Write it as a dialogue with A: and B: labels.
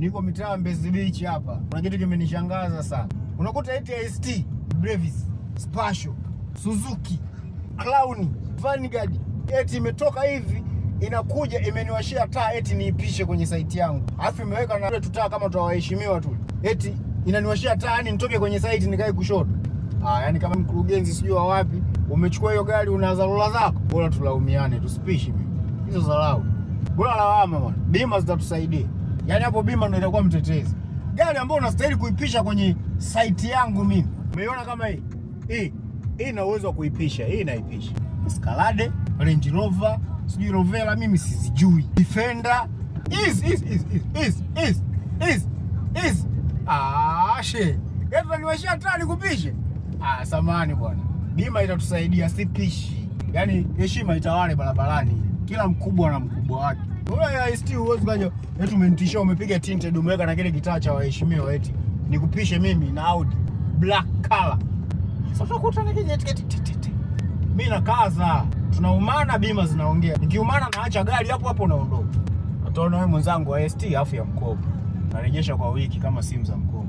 A: Niko mitaa Mbezi Beach hapa. Kuna kitu kimenishangaza sana. Unakuta eti IST, Brevis, Spacio, Suzuki, Clown, Vanguard eti imetoka hivi inakuja imeniwashia taa eti niipishe kwenye site yangu, alafu imeweka na tutaa kama tutawaheshimiwa tu, eti inaniwashia taa yani nitoke kwenye site nikae kushoto. Ah, yani kama mkurugenzi sijui wa wapi umechukua hiyo gari una dharura zako, bora tulaumiane, tusipishi mimi hizo dharau, bora lawama bwana, bima zitatusaidia. Yani hapo bima ndio itakuwa mtetezi. Gari ambayo unastahili kuipisha kwenye site yangu mimi, umeiona kama hii hii hii ina uwezo wa kuipisha, hii inaipisha. Escalade, Range Rover, sijui Rovela, mimi sizijui. Defender, is is is is is is is. Ah, she. Yaani unaniwashia taa nikupishe? Ah, samahani bwana. Bima itatusaidia, si pishi. Yaani heshima itawale barabarani. Kila mkubwa na mkubwa wake. Wewe IST huwezi kaja eti umenitishia, umepiga tinted, umeweka na kile kitaa cha waheshimiwa eti nikupishe mimi na Audi black color. Sasa utakuta nikija eti mimi nakaza, tunaumana, bima zinaongea. Nikiumana naacha gari hapo hapo naondoka. Utaona wewe mwenzangu wa ST afu ya mkopo narejesha kwa wiki kama simu za mkopo.